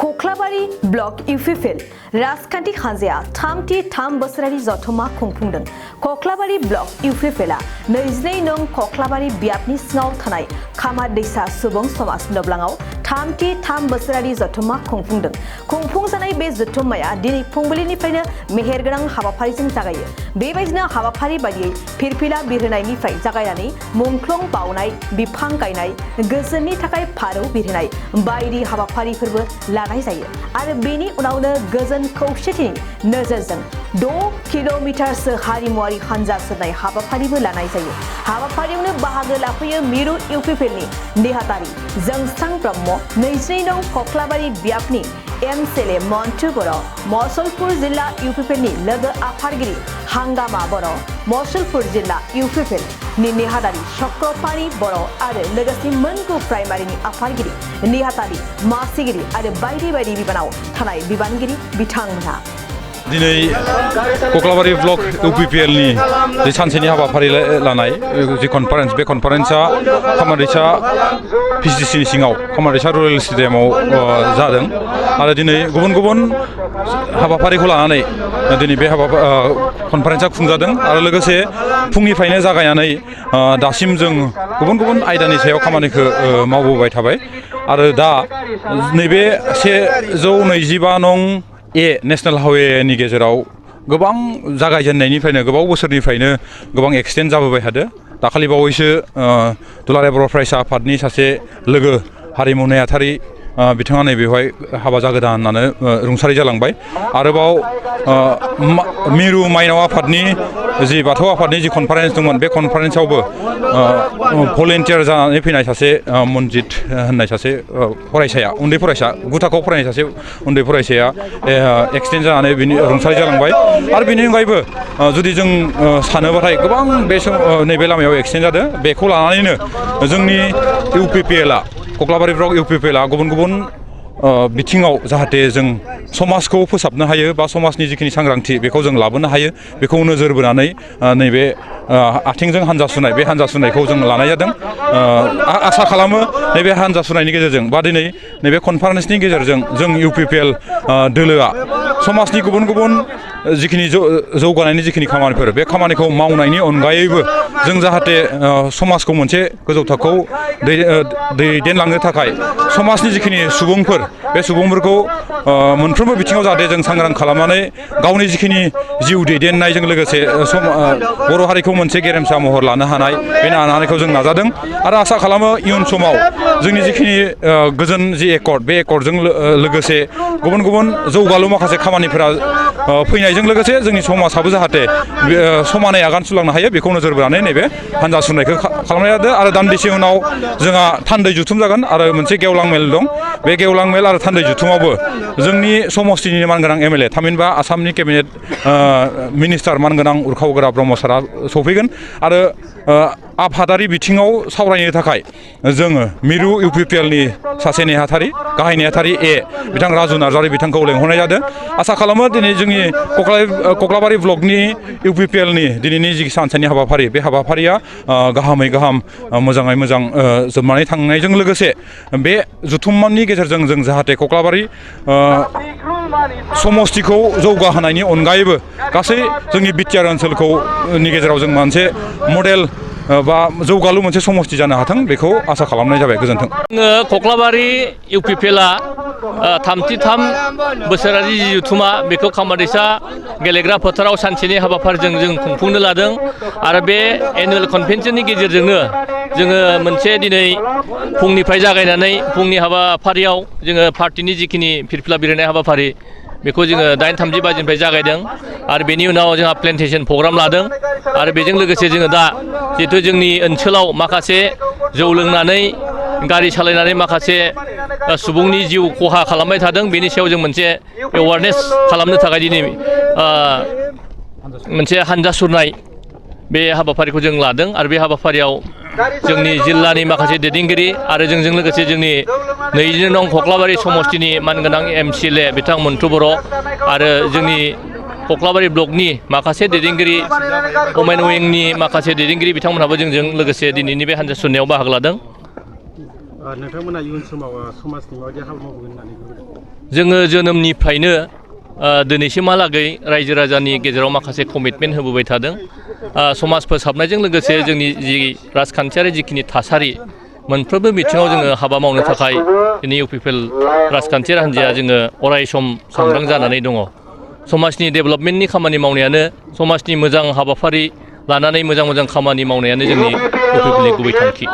कख्लाबारि block UPPL राजखान्थि हानजाया 33 बोसोरारि जथुम्मा खुंफुंदों। कख्लाबारि ब्लक UPPL 22 नं कख्लाबारि बियाबनि सिङाव थानाय खामा दैसा सुबुं समाज नब्लाङाव 33 बोसोरारि जथुम्मा खुंफुंदों। खुंफुंजानाय बे जथुम्माया दिनै फुंबिलिनिफ्रायनो मेहेरगोनां हाबाफारिजों जागायो। बेबायदिनो हाबाफारि बायदियै फिरफिला बिरहोनायनिफ्राय जागायनानै मुंख्लं बावनाय, बिफां गायनाय, गोजोननि थाखाय फारौ बिरहोनाय बायदि हाबाफारिफोरबो लानाय जायो आरो बेनि उनावनो गोजोन खौसेथिनि नोजोरजों 6 किल'मिटारसो हारिमुआरि हानजा सोनाय हाबाफारिबो लानाय जायो। हाबाफारियावनो बाहागो लाफैयो मिरु UPPLनि नेहाथारि जोंस्रां ब्रह्म, 22 नं कख्लाबारि बियाबनि MCLA मन्टु बर', मसलपुर जिल्ला UPPLनि लोगो आफादगिरि हांगामा बर', मसलपुर जिल्ला UPPL नि नेहाथारि चक्रपाणि बर' आरो लोगोसे मोनगु प्राइमारिनि आफादगिरि नेहाथारि मासिगिरि आरो बायदि बायदि बिबानाव थानाय बिबानगिरि बिथांमोनहा दिनै कख्लाबारि ब्लक UPPL नि जे सानसेनि हाबाफारि लानाय जे कनफारेन्स, बे कनफारेन्सआ खामारदैसा PCDC नि सिङाव खामारदैसा रुरेल स्टेडियामाव जादों आरो दिनै गुबुन गुबुन हाबाफारिखौ लानानै दिनै बे कनफारेन्सआ खुंजादों आरो लोगोसे फुंनिफ्रायनो जागायनानै दासिम जों गुबुन गुबुन आयदानि सायाव खामानिखौ मावबोबाय थाबाय आरो दा नैबे 125 नं नेशनेल हाइवेनि गेजेराव गोबां जागायजेननायनिफ्रायनो गोबाव बोसोरनिफ्रायनो गोबां एक्सिडेन्ट जाबोबाय थादों। दाखालि बावैसो दुलाराय बर' फरायसा आफादनि सासे लोगो हारिमु नेहाथारि बिथाङा नैबेवहाय हाबा जागोदानानो रुंसारि जालांबाय। आरोबाव मिरु माइनाव आफादनि जि बाथौ आफादनि जि कनफारेन्स दंमोन, बे कनफारेन्सआवबो भलेन्टियार जानानै फैनाय सासे मनजित होननाय सासे फरायसाया, उन्दै फरायसा, गु थाखोआव फरायनाय सासे उन्दै फरायसाया एक्सिडेन्ट जानानै रुंसारि जालांबाय। आरो बेनि अनगायैबो जुदि जों सानोबाथाय गोबां बे नैबे लामायाव एक्सिडेन्ट जादों। बेखौ लानानैनो जोंनि UPPL कख्लाबारि ब्लक UPPL गुबुन गुबुन बिथिङाव जाहाथे जों समाजखौ फोसाबनो हायो बा समाजनि जिखिनि सांग्रांथि बेखौ जों लाबोनो हायो, बेखौ नोजोर बोनानै नैबे आथिंजों हानजा सुनाय, बे हानजा सुनायखौ जों लानाय जादों। आसा खालामो नैबे हानजा सुनायनि गेजेरजों बा दिनै नैबे कनफारेन्सनि गेजेरजों जों UPPL दोलोआ समाजनि गुबुन गुबुन जिखिनि जौगानायनि जिखिनि खामानिफोर, बे खामानिखौ मावनायनि अनगायैबो जों जाहाथे समाजखौ मोनसे गोजौ थाखोआव दैदेनलांनो थाखाय समाजनि जिखिनि सुबुंफोर, बे सुबुंफोरखौ मोनफ्रोमबो बिथिङाव जाहाथे जों सांग्रां खालामनानै गावनि जिखिनि जिउ दैदेननायजों लोगोसे बर' हारिखौ मोनसे गेरेमसा महर लानो हानाय, बे लानायखौ जों नाजादों आरो आसा खालामो इयुन समाव जोंनि जिखिनि गोजोन जि एकर्ड, बे एकर्डजों लोगोसे गुबुन गुबुन जौगालु माखासे खामानिफोरा फैनायजों लोगोसे जोंनि समाजाबो जाहाथे समानै आगान सुरलांनो हायो, बेखौ नोजोर बोनानै नैबे हानजा सुरनायखौ खालामनाय जादों। आरो दान्दिसे उनाव जोंहा थान्दै जुथुम जागोन आरो मोनसे गेवलां मेल दं। बे गेवलां मेल आरो थान्दै जुथुमावबो जोंनि समस्तिनि मानगोनां MLA, थामहिनबा आसामनि केबिनेट मिनिस्टार मानगोनां उरखाव गोरा ब्रह्म सारा सफैगोन आरो आफादारि बिथिङाव सावरायनो थाखाय जोङो मिरु UPPLनि सासे नेहाथारि, गाहाय नेहाथारि बिथां राजु नार्जारि बिथांखौ लेंहरनाय जादों। आसा खालामो दिनै जोंनि कख्लाबारि ब्लकनि UPPLनि दिनैनि जि सानसेनि हाबाफारि, बे हाबाफारिया गाहामै गाहाम मोजाङै मोजां जोबनानै थांनायजों लोगोसे बे जथुम्मानि गेजेरजों जों जाहाथे कख्लाबारि समस्तिखौ जौगाहोनायनि अनगायैबो गासै जोंनि BTR ओनसोलनि गेजेराव जों मोनसे मडेल बा जौगालु मोनसे समस्ति जानो हाथों, बेखौ आसा खालामनाय जाबाय। गोजोन्थों। कख्लाबारि UPPL 33 बोसोरारि जि जथुम्मा, बेखौ खामारदैसा गेलेग्रा फोथाराव सानसेनि हाबाफारिजों जों खुंफुंनो लादों आरो बे एनुवेल कनभेन्सननि गेजेरजोंनो जोङो मोनसे दिनै फुंनिफ्राय जागायनानै फुंनि हाबाफारियाव जोङो पार्टिनि जिखिनि फिरफिला बिरहोनाय हाबाफारि, बेखौ जोङो 8:30 बाजिनिफ्राय जागायदों आरो बेनि उनाव जोंहा प्लेन्टेसन प्रग्राम लादों आरो बेजों लोगोसे जोङो दा जिहेथु जोंनि ओनसोलाव माखासे जौ लोंनानै गारि सालायनानै माखासे सुबुंनि जिउ खहा खालामबाय थादों, बेनि सायाव जों मोनसे एवारनेस खालामनो थाखाय दिनै मोनसे हानजा सुरनाय बे हाबाफारिखौ जों लादों आरो बे हाबाफारियाव जोंनि जिल्लानि माखासे दैदेनगिरि आरो जोंजों लोगोसे जोंनि 22 नं कख्लाबारि समस्तिनि मानगोनां MCLA बिथां मन्टु बर' आरो जोंनि कख्लाबारि ब्लकनि माखासे दैदेनगिरि, वमेन उइंनि माखासे दैदेनगिरि बिथांमोनहाबो जोंजों लोगोसे दिनैनि बे हानजा सुरनायाव बाहागो लादों। नोंथांमोना इयुन समाव समाजनि माबायदि हाबा मावगोन होननानै बुंदों? जोङो जोनोमनिफ्रायनो दिनैसिमहालागै रायजो राजानि गेजेराव माखासे कमिटमेन्ट होबोबाय थादों। समाज फोसाबनायजों लोगोसे जोंनि जि राजखान्थियारि जिखिनि थासारि मोनफ्रोमबो बिथिङाव जोङो हाबा मावनो थाखाय दिनै UPPL राजखान्थियारि हान्जाया जोङो अराय सम सांग्रां जानानै दङ। समाजनि डेभेलपमेन्टनि खामानि मावनायानो, समाजनि मोजां हाबाफारि लानानै मोजां खामानि मावनायानो जोंनि UPPLनि गुबै थांखि।